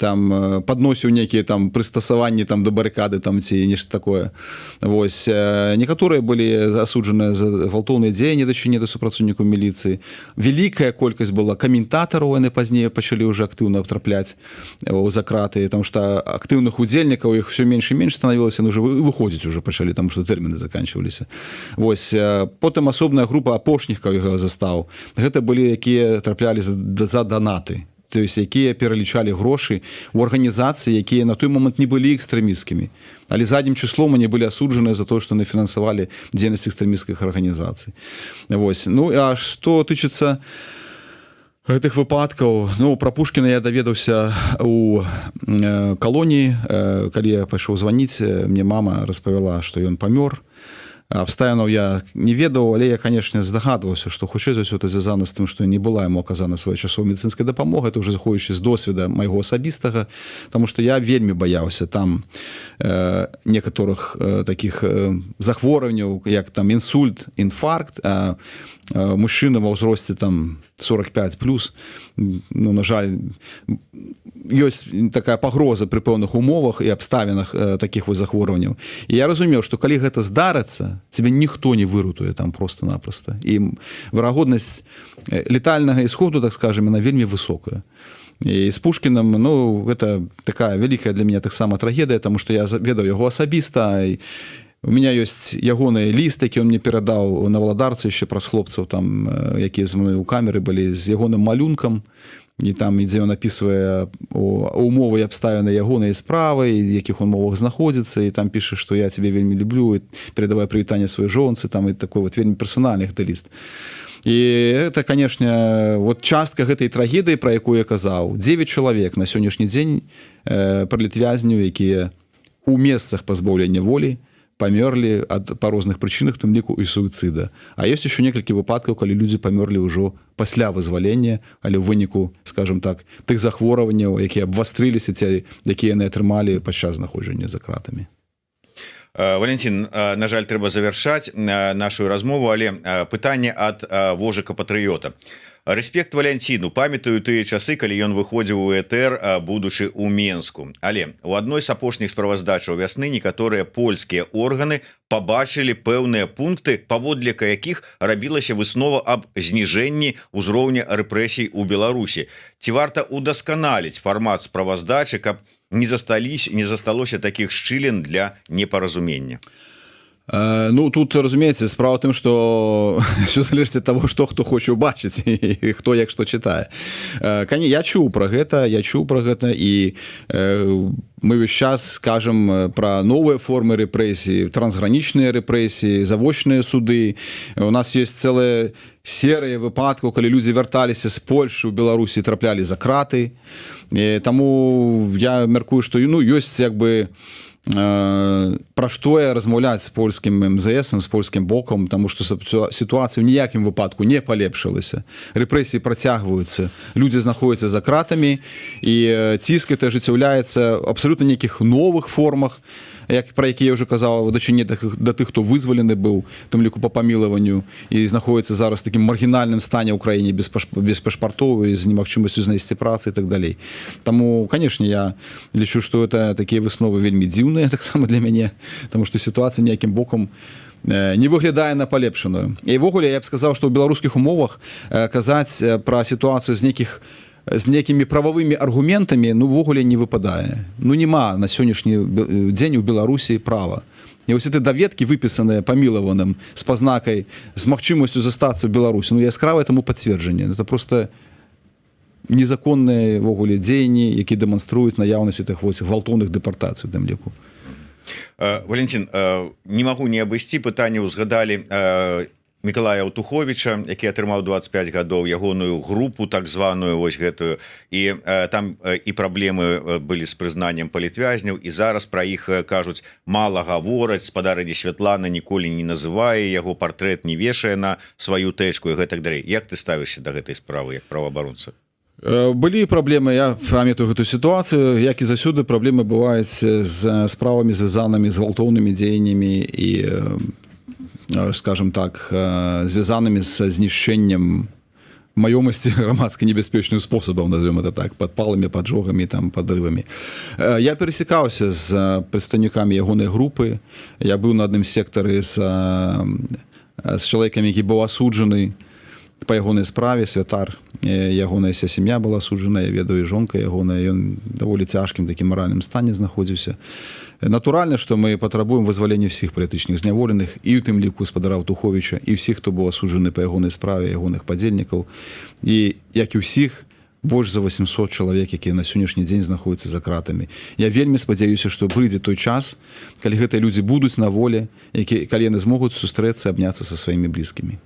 S2: там падносіў нейкія там прыстасаванні там да барыкады там ці нешта такое. Вось, некаторыя былі асуджаныя за гвалтоўныя дзеянні, дачынення да супрацоўніку міліцыі. Вялікая колькасць была каментатараў, яны пазней пачалі ўжо актыўна трапляць у за краты, там что актыўных удзельнікаў іх все менш і менш станавілася, уже выходзіць уже пачалі, там что тэрміны заканчиваліся. Вось, потым асобная група апошніх, кого застаў, гэта былі, якія траплялі за данаты, то есть якія пералічалі грошы у арганізацыі, якія на той момант не былі экстрэмісцкімі, але заднім числом они былі асуджаныя за то, что яны фінансавалі дзейнасць экстрэмісцкіх арганізацый. Вось. Ну а что тычыцца гэтых выпадкаў, ну, пра Пушкіна я даведаўся у калоніі, калі я пайшоў званіць, мне мама распавяла, што ён памёр. Абставінаў я не ведаў, але я, конечно, здагадваўся, што, хутчэй за ўсё, это звязана з тым, што не была яму аказана своечасовая медыцынская дапамога. Это уже зыходзячы з досведа майго асабістага, потому что я вельмі баяўся там некаторых таких захворванняў, як там інсульт, інфаркт, мужчына ва ўзросце там 45 плюс, ну, на жаль, ёсць такая пагроза пры пэўных умовах і абставінах таких вось захворванняў. І я разумеў, што калі гэта здарыцца, тебе ніхто не выратуе там просто-напросто, і верагоднасць летальнага исходу, так скажем, она вельмі высокая. І з Пушкіным, ну, гэта такая вялікая для меня таксама трагедыя, тому что я ведаў яго асабіста, і у меня ёсць ягоны ліст, які он мне перадаў на Валадарцы яшчэ праз хлопцаў там, якія з мной у камеры былі, з ягоным малюнкам, і там, ідзе, ён апісвае умовы і абставіны ягонай справы, якіх умовах знаходзіцца, і там піша, што «я тебе вельмі люблю, перадавай прывітанне сваёй жонцы» там, і такой вот вельмі персанальны гэты ліст. І это, конечно, вот частка гэтай трагедыі, про якую я казаў: 9 чалавек на сённяшні дзень палітвязняў, якія у месцах пазбаўлення волі памёрлі ад па розных прычынах, тым ліку і суіцыда. А ёсць еще некалькі выпадкаў, калі людзі памёрлі ўжо пасля вызвалення, але ў выніку, скажем так, тых захворванняў, якія абвастрыліся ці якія яны атрымалі падчас знаходжання за кратамі.
S1: Валентин, на жаль, трэба завяршаць нашу размову, але пытанне ад Вожыка патрыёта. Рэспект Валянціну, памятаю тыя часы, калі ён выходзіў у этэр, будучы у Менску. Але у адной з апошніх справаздачаў «Вясны» некаторыя польскія органы пабачылі пэўныя пункты, паводле якіх рабілася выснова аб зніжэнні ўзроўня рэпрэсій у Беларусі. Ці варта удасканаліць фармат справаздачы, каб не засталося такіх шчылін для непаразумення?
S2: Ну, тут, разумееце, справа тым, что все залежыць ад того, что хто хоча убачыць і хто як што чытае. Кані, я чуў про гэта, я чуў про гэта, і мы ўвесь час скажем про новыя формы рэпрэсіі, трансгранічныя рэпрэсіі, завочныя суды. У нас есть целая серыя выпадкаў, калі людзі вярталіся з Польшы ў Беларусі, траплялі за краты. Таму я мяркую, што, ну, ёсць як бы пра што я размаўляць з польскім МЗС, з польскім бокам, тому что сітуацыя ў ніякім выпадку не палепшылася, рэпрэсіі працягваюцца, людзі знаходзяцца за кратамі, і ціск это ажыццяўляецца абсалютна нейкіх новых формах, як пра якія я уже казала, дачыне да тых, хто вызвалены быў, тым ліку по памілаванню, і знаходіцца зараз такім маргінальным стане ў краіне, без пашпартоў, з немагчымасцю знайсці працы і так далей. Таму, конечно, я лічу, что это такія высновы вельмі дзіўныя таксама для мяне, тому что сітуацыя ніякім бокам не выглядае на палепшаную. І ўвогуле я б сказаў, што ў беларускіх умовах казаць пра сітуацыю з некімі прававымі аргументамі, ну, увогуле не выпадае. Ну, няма на сённяшні дзень у Беларусі права. І вось эти даведкі, выпісаныя памілаваным з пазнакай, з магчымасцю застацца ў Беларусі, ну, яскравае таму пацверджанне. Это просто незаконныя ўвогуле дзеянні, які дэманструюць наяўнасць этих вось гвалтоўных дэпартацый у тым ліку.
S1: Валентин, не магу не абысці пытанне. Узгадалі Мікалая Аўтуховіча, які атрымаў 25 гадоў, ягоную групу так званую вось гэтую, і там і праблемы былі з прызнаннем палітвязняў, і зараз пра іх кажуць, мала гавораць. Спадарыня Святлана ніколі не называе яго, партрэт не вешае на сваю тэчку і гэтак далей. Як ты ставішся да гэтай справы як праваабаронца?
S2: Былі праблемы, я памятаю гэту сітуацыю. Як і заўсёды, праблемы бываюць з справамі, звязанымі з гвалтоўнымі дзеяннямі і, скажем так, звязанымі са знішчэннем маёмасці грамадска небяспечным спосабам, назовем это так, падпаламі, поджогамі там, падрывамі. Я перасекаўся з прадстаўнікамі ягонай групы, я быў на адным сектары з чалавекам, які быў асуджаны па ягонай справе, святар, ягоная вся сям'я была асуджана, я ведаю, жонка ягоная, ён даволі цяжкім такім маральным стане знаходзіўся. Натуральна, што мы патрабуем вызвалення ўсіх палітычных зняволеных, і ў тым ліку спадара Аўтуховіча, і ўсіх, хто быў асуджаны па ягонай справе, ягоных падзельнікаў, і як і ўсіх больш за 800 чалавек, якія на сённяшні дзень знаходзяцца за кратамі. Я вельмі спадзяюся, што прыйдзе той час, калі гэтыя людзі будуць на волі, які калі яны змогуць сустрэцца, абняцца са сваімі блізкімі.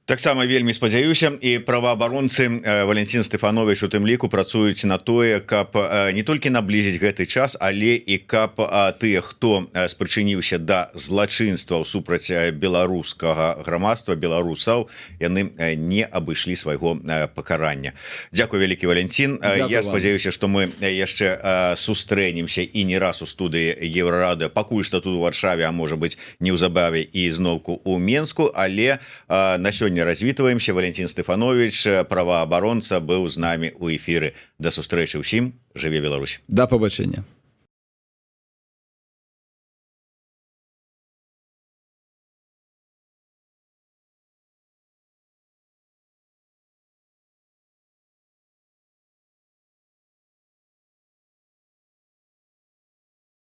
S1: Таксама вельмі спадзяюся, і праваабаронцы, Валентин Стэфанович у тым ліку, працуюць на тое, каб не толькі наблізіць гэты час, але і каб тыя, хто спрычыніўся да злачынстваў супраць беларускага грамадства, беларусаў, яны не абышлі свайго пакарання. Дзякуй вялікі, Валентин. Я спадзяюся, што мы яшчэ сустрэнемся і не раз у студыі Еўрарадыё, пакуль што тут, у Варшаве, а можа быть, неўзабаве і зноўку у Менску, але на сёння развітваемся. Валентин Стэфанович, праваабаронца, быў з намі у эфіры. Да сустрэчы ўсім, жыве Беларусь!
S2: Да пабачэння.